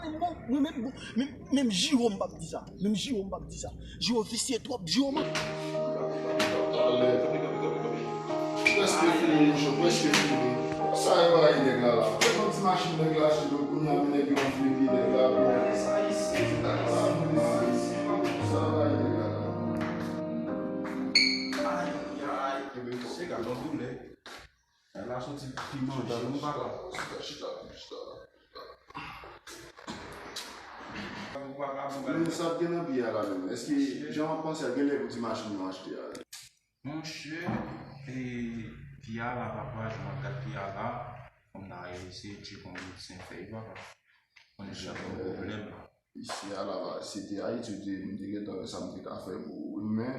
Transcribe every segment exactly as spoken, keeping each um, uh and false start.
Bon, mwen menm, bon, menm, menm Jiro m p ap di sa. Menm Jiro m p ap di sa. Jiro visye twòp, Jiro man. Prèske fini, monchè, prèske fini. Sa yo bay nèg la la. Fè yon ti machin nèg la achte yo, kounye a men nèg yo anfle pye nèg la. Sa yo bay nèg la la. Se gade yon doulè. Nèg la soti pi manje, m papa. Men sa ap gen nan pye a la menm. Èske jan w ap panse a gen lè pou ti machin nou achte a? Monchè, e, pye a la papa, jan w ap gad pye a la, fò m ta eseye tcheke yon medsen fè l papa. Konnen jan gen pwoblèm la. Isi a la, si te Ayiti, m te, m te gentan wè sa m te ka fè pou ou wi, men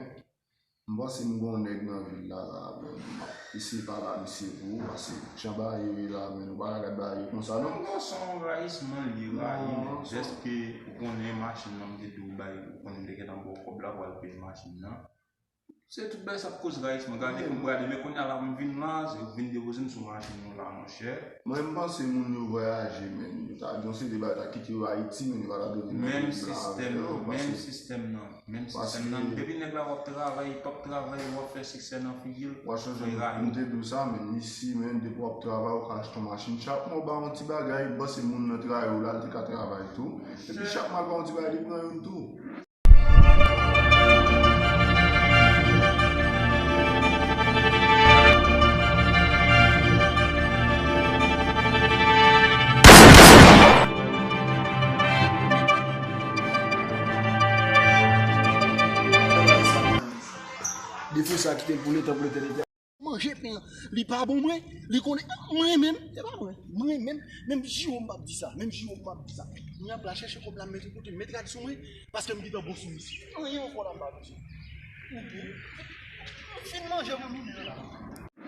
m panse m gen yon nèg nan vil la la, bon, m ap eseye pale a misye pou ou, paske jan bagay yo ye la, men nou pa ka gad bagay yo konsa non. Yon gason rayisman li rayi, dèske ou konnen machin nan m te di w bay, ou konnen m te gentan ba w kòb la pou al peye machin nan. Se tout bagay sa ap koz rayisman. Gade pou m gade, men kounye a la m vin la, se ou vin depoze m sou machin nou la, monchè. Mwen, m panse moun yo vwayaje, men yo ta gen yon seri de bagay ta kite yo Ayiti, men yo pa ta dwe vin Menm sistèm nan, menm sistèm nan, menm sistèm nan. Depi nèg la w ap travay, li p ap travay, w ap fè siksè nan figi l, w ap chanje. M te di w sa, men isi, men depi w ap travay, ou ka achte yon machin. Chak mwa, w ba yon ti bagay, m panse moun nan trayi w la, l te ka travay tou. Epi chak mwa, l ba yon ti bagay, li pran youn tou. Defo sa kite l pou letan, pou letènite. Manje pen an, li pa bon mwen, li konnen mwen menm, se pa mwen, mwen menm, menm Jiro m p ap di sa, menm Jiro m p ap di sa. Mwen ap la chèche kòb la, m mete kote, m mete rad sou mwen, paske m gentan bon sou misye. Anyen ankò la m pa bezwen. Ou bon. M fin manje pou midi la.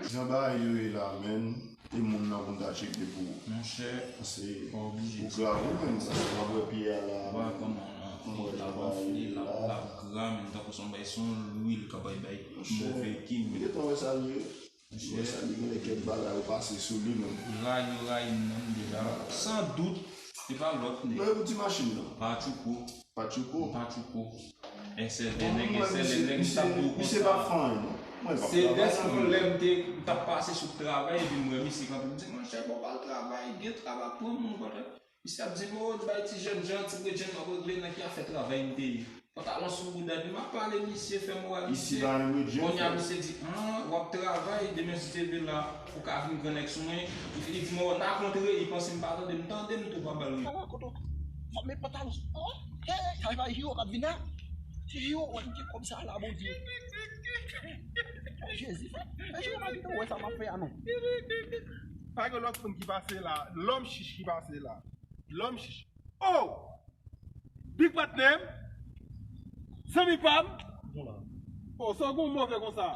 Jan bagay yo ye la, menn, e moun nan pou n ta tcheke pou ou. Monchè, Paske pa oblije. Ou grav wi, menn, paske w ap wè pye a la. Wè kòman, an, l ap anfle, l ap, l ap gra, menn, tankou se yon bagay, se yon lwil k ap bay, bay move ki, M gentan wè sa l ye. Ou wè sa, li genlè kèk bagay yo pase sou li menm. Rayi, rayi m menm deja. San dout, se pa lòt nèg. Non, e pou ti machin nan. Patchouko. Patchouko. Patchouko. Ensèlè nèg, ensèlè nèg, m t ap di w misye konsa. Pa fè anyen non. Mwen pa Se dèske yon lè m te, m t ap pase sou travay, epi m wè misye kanpe, m di, monchè, bon, pa al travay, gen travay, pran moun kontan. Misye ap di m, o, bay ti jènjan, ti bredjenn m ap regle nan ki afè travay m te ye. Pantalon sou bouda, epi m ap pale misye, fè moralite. Kounye a misye di, an, w ap travay, demen si te vle la, ou ka vin grannèg sou mwen. Li di m, o, n a kontre, li panse m pa tande, m tande m tou pa ba l. Fò m met pantalon sou. Oh, hey, sa e pa Jiro k ap vin la. Se Jiro, wè m gen kòb sa la, Bondye. Jezi, fè, fè Jiro pa gentan wè sa m ap fè a non. Pa gen lòt moun ki pase la, lòm chich ki pase la. Lòm chich. Oh! Big patnè m! Zanmi pa m! Oh, sa w gen w move konsa?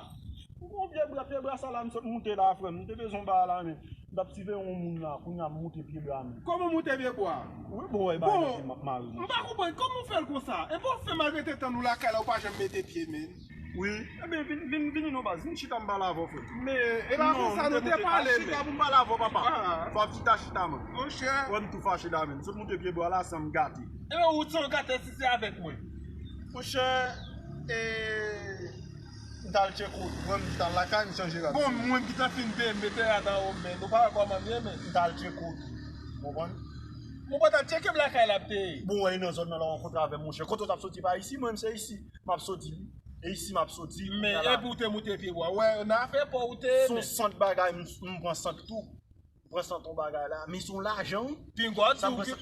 M gon vye bra, pye bra sa la m sot moute la, frè m. M te bezwen ba la, men m t ap siveye yon moun la, kounye a m moute pye bra m. Kòman moute pye bwa? Wi, bon, e bagay la te m ap mare. M pa konprann, kòman w fè l konsa? Epi w fè m al rete tann ou lakay la, ou pa janm mete pye, menn. Wi. Ebyen, vin, vin, vini non baz, vin chita m pale avè w, frè m. Men, e pa konsa nou te pale, men. Chita pou m pale avè w, papa. Fò w chita, chita, man. Monchè. Wè m tou fache la, menn. M sot moute pye bwa la, san m gate. Ebyen, ou san w gate si se avèk mwen. Monchè, e, m t al tcheke w tou. Mwen, m t al lakay, m chanje rad. Bon, mwen ki t ap fin peye, m mete rad anwo m, men nou pa wè kòman m ye, men. M t al tcheke w tou. Konprann? Mwen pa t al tcheke m lakay la, m te ye. Bon, wè, e nan zòn nan la w rankontre avè m, monchè. Kote w t ap soti pa isi, mwen, m se isi. M ap soti wi. E isi m ap soti. Men epi w te moute pye bwa. Wè, nan afè pa w ou te ye, men. Se yon sant bagay, m, m pran sant tou. M pran sant yon bagay la. Men se yon lajan wi. Pinga w di ou ki,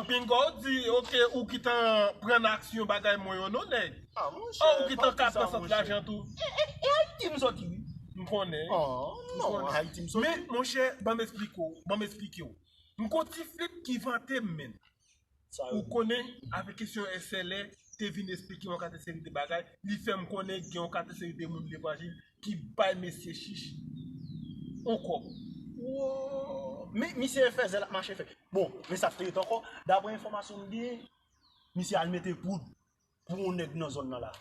pinga w di, oke, ou ki t ap pran aksyon bagay mwen yo non, nèg. Ah, monchè, ou ki t ap pran sant lajan tou. E, e, e Ayiti m soti wi. M konnen. Oh, non, Ayiti m soti. Men, monchè, ban m esplike w. Ban m esplike w. M gon ti flit ki vante m, menn. Ou konnen, avèk kesyon S L A, te vin esplike m yon kantite seri de bagay, li fè m konnen gen yon kantite seri de moun Levanjil ki bay mesye chich yon kòb. Wo! Men misye fè zèl ap mache fè. Bon, men sa k te ret ankò, daprè enfòmasyon m genyen, misye al mete poud pou yon nèg nan zòn nan la.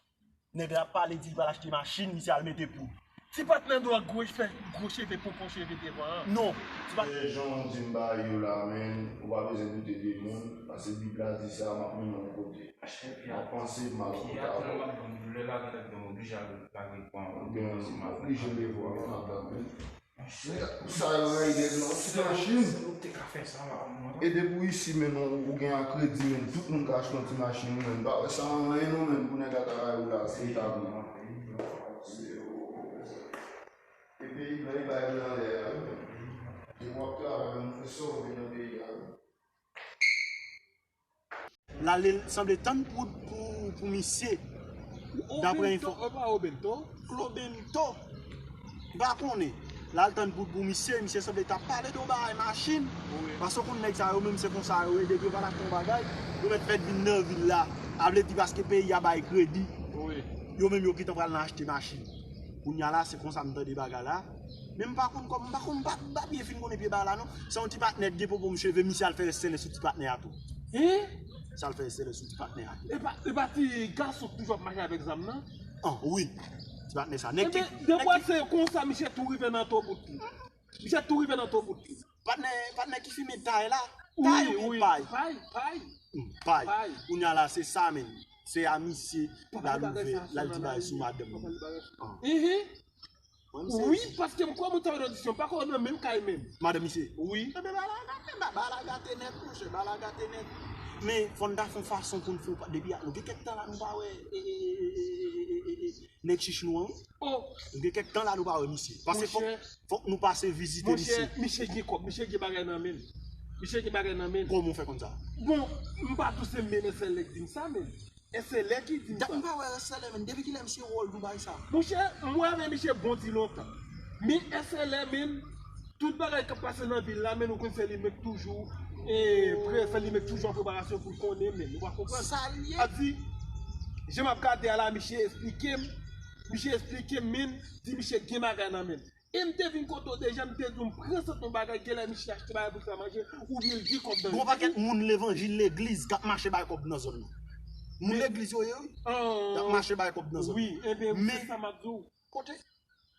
Nèg la ap pale, di l pral achte machin, misye al mete poud. Ti patnè dwòg gwo fè gwo cheve ponpon cheve devan an. Non. Ti patnè. Jan w di m bagay yo la, menn, ou pa bezwen doute de moun, paske Bib la di sa, m ap mennen w yon kote. M ap panse m al kote avè w. Ou gen oblije leve w avè madanm, menn. Sa yo règle nan ti machin. E depi w isi, menn, ou gen a kredi, menn, tout moun ka achte yon ti machin, menn. Pa wè sa anyen non, menn, pou nèg la ta bay ou la, se etabli. E peyi blan, e bay blan lè a, wi, menn. Depi w ap travay, menn, fè sa w vle nan peyi a, wi. L ale sanble tann poud pou, pou misye. Dapre enfo. Obento, e pa Obento? Klobento. M pa konnen. L al tann poud pou misye, misye sanble t ap pale de yon bagay machin. Paske w konn nèg sa yo menm se konsa yo ye, depi yo pa t achte yon bagay, yo mèt fèt vin nan vil la. Sa vle di paske peyi a bay kredi. Yo menm yo gentan pral nan achte machin. Kounya la, se konsa m tande bagay la. Men m pa konn kòman, m pa konn, m pa, m pa byen fin konnen pye bagay la non. Se yon ti patnè ki gen ponpon cheve, misye al fè S L S sou ti patnè a tou. Hein? Sa l fè S L S sou ti patnè a tou. E pa, e pa ti gason ki toujou ap mache avèk zam nan? An, wi. Ti patnè sa. Nèg ki. Ebyen, depi se konsa, misye tou rive nan to bout li. Misye tou rive nan to bout li. Patnè, patnè ki fimen tay la. Tay oubyen pay? Pay, pay. Hmm, pay. Kounya la, se sa menm. Se a misye l al ouvè, l al di bagay sou madanm li. Wi, paske m kwè mwen ta nan odisyon, pa kwè nan menm kay menm. Madan misye. Wi. Ebyen bagay la gate nèt, bagay la gate nèt, monchè, bagay la gate nèt. Men fò n ta fè yon fason pou n fè yon pa, depi a, nou gen kèk tan la nou pa wè nèg chich nou an wi. Nou gen kèk tan la nou pa wè misye. Paske fòk, fòk nou pase vizite misye. Monchè, misye gen kòb, misye gen bagay nan men l. Misye gen bagay nan men l. Kòman w fè konn sa? Bon, m pa tou se men men sèl nèg di m sa men. Èske se lè ki di m sa? Dat m pa wè Rès Sèlè menn. Depi kilè misye wòl Dubai sa? Monchè, m wè men misye bon di lontan. Men èske se lè menn, tout bagay k ap pase nan vil la menn, ou konn se li menm k toujou e pre, se li menm k toujou an preparasyon pou l konnen menn. Ou pa konprann? Sa l ye? Ap di, jan m ap gade a la, misye esplike m, misye esplike m menn, di misye gen bagay nan men l. E m te vin kote w deja, m te di w m prese t yon bagay, genlè misye achte bagay pou l fè manje, oubyen l gen kòb nan men l. Gon pakèt moun levanjil legliz k ap mache bay kòb nan zòn nan. Moun legliz yo ye wi. Y ap mache bay kòb nan zòn nan. Wi, ebyen, se sa m ap di w. Kote?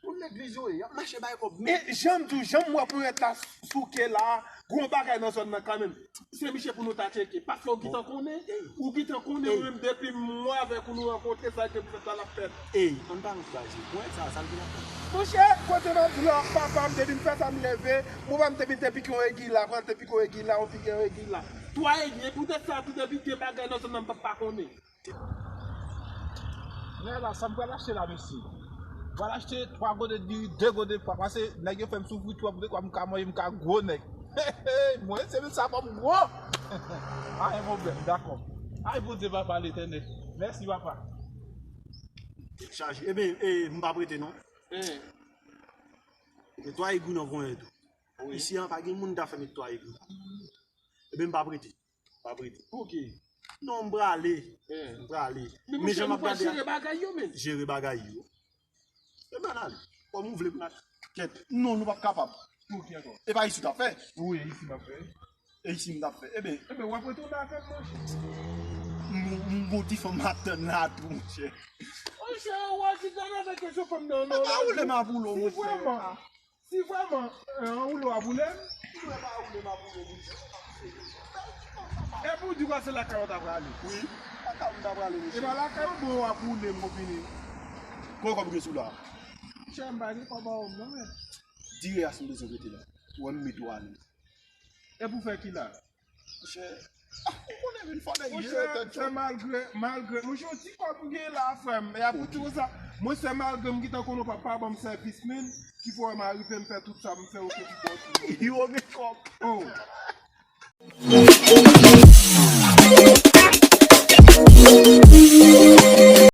Moun legliz yo ye, y ap mache bay kòb. Men jan m di w, jan m wè ponyèt la souke la a, gon bagay nan zòn nan kanmenm. Se misye pou nou ta tcheke. Paske ou gentan konnen, ou gentan konnen ou menm depi m wè avèk ou nou rankontre sa ki pou fèt la l ap fèt. Ey, ann pa ankouraje. Ou wè sa, sa l vin ap fè. Monchè, kote m ap di w la, papa m te vin fè sa m leve, bòpè m te vin te pike yon egi la, frè l te pike yon egi la, yon pike yon egi la. Twa egi, e poutèt sa tou depi gen bagay nan zòn nan m p ap pa konnen. Men la, sa m pral achte la, mesye? M pral achte twa gode diri, de gode fwa, paske nèg yo fè m soufri twòp, de kwa m ka manje, m ka gwo nèg. Mwen, se menm sa fò m gwo. Pa gen pwoblèm, dakò. Ay, Bondye, Papa Letènèl. Mèsi, Papa. Tèt chaje. Ebyen, e, m pa prete, non. E twa egi nan konyen tou. Isi an, pa gen moun ta fè met twa egi. Ebyen, m pa prete. Pa prete. Ok. Non, m prale. M prale. Men jan m ap gade a. Jere bagay yo, men. Jere bagay yo. E bann ale. Kòm ou vle pou n al. Kèt. Non, nou p ap kapab. Ok, ankò. E pa isit w ap fè? Wi, isit m ap fè. E isit m t ap fè. Ebyen. Ebyen, w ap retounen avè m, monchè. M, m gon ti fanm ap tann la tou, monchè. Monchè, w a di gade avèk kesyon fanm nan, non. Pa woule m ap woule w, monchè. Si vrèman, si vrèman, anwoule w ap woule m. Si w pa woule m ap woule w, monchè. Epi w di w se lakay w ta prale. Wi, lakay m ta prale, mesye. Epa lakay w bon w ap woule m konpini. Konbyen kòb ou gen sou la? Monchè, m pa gen kòb anwo m non, men. Dire a si m bezwen rete la. Ou wè m mete w ale. Epi w fè ki la? Monchè, ah, ou konnen vin fò nèg vire tèt yo. Monchè, malgre, malgre, monchè, yon ti kòb m gen la, frè m. E apre tou sa, mwen se malgre m gentan konnen w p ap pa ban m sèvis, men, ki fè w wè m arive m fè tout sa m fè, ok, pou bòs ou. Yo gen kòb. Oh.